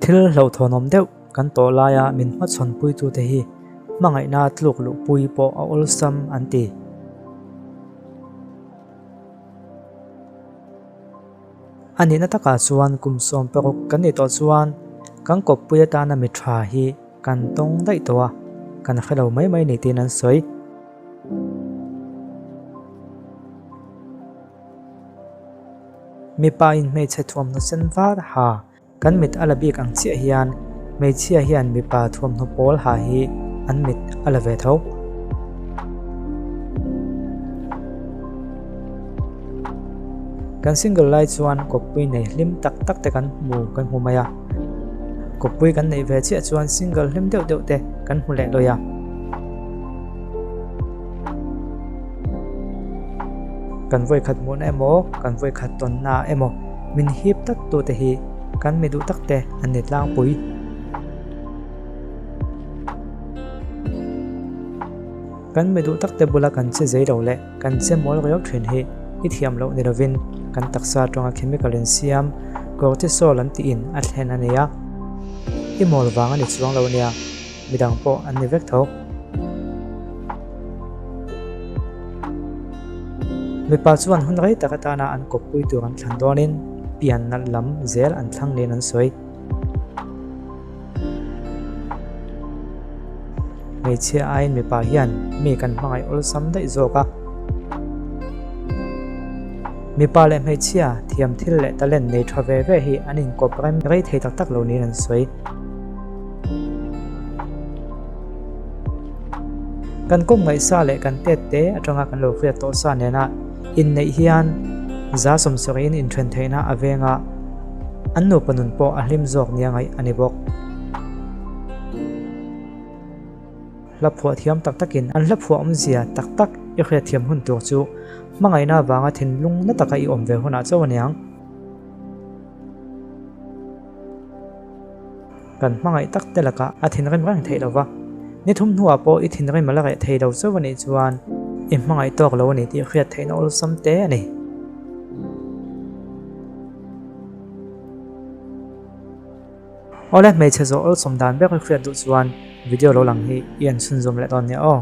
Thil hlauhthawnawm deuh kan tawh laia min hmachhawn puitute hi hmangaihna tluk luhpui pawh a awlsam an ti. A nihna takah chuan kum 16 kan nih tawh chuan kan kawppui atana mi tha hi kan tawng daih tawh a, kan hre lo mai mai ni tiin an sawi. Mipa in hmeichhe thuamhnaw sen var ha Kan mit a la bik ang chiah hian hmeichhia hian mipa thuamhnaw pawl ha hi an mit a la ve tho. Kan single lai chuan kawppui nei hlim tak tak te kan hmu kan hmu mai a. Kawppui kan neih ve chiah chuan single hlim deuh deuh te kan hmu leh lawi a. Kan vawikhat hmuhna emaw, kan vawikhat tawnna emaw min hip tak tute hi kan mi duh tak te an ni tlangpui. Kan mi duh tak te bula kan che zei lo leh kan che mawl riau thin hi i thiam loh ni lovin kan taksa atanga chemical insiam cortisol an tih in a thlen a ni a. I mawl vang a ni chuang lo ania, midang pawh an ni vek tho. Mipa chuan hun rei tak atana an kawppui tur an thlan dawnin pian nalh lam zel an thlang niin an sawi. Hmeichhia aiin mipa hian mi kan hmangaih awlsam daih zawk a. Mipa leh hmeichhia thiam thil leh talent nei tha ve ve hi an inkawp rem rei thei tak tak lo niin an sawi. Kan kawm ngaihsa leh kan tet te atanga kan lo hriat tawh sa nena inneih hian za sawmsawriin inthen theihna a veng a, an nupa nun pawh a hlim zawk nia ngaih a ni bawk. Hla phuah thiam tak takin an hla phuah awmzia tak tak i hriatthiam hun tur chu hmangaihna avanga thinlung na taka i awm ve hunah chauh a niang. Kan hmangaih tak te lakah a thinrim reng theih lo va, ni thum hnuah pawh i thinrim a la reh thei lo chauh a nih chuan i hmangaih tawk lo a ni tih hriat theihna awlsam te a ni. Awle hmeichhe zawh awlsawm dan ber i hriat duh chuan video lo lang hi i en chhunzawm leh dawn nia aw.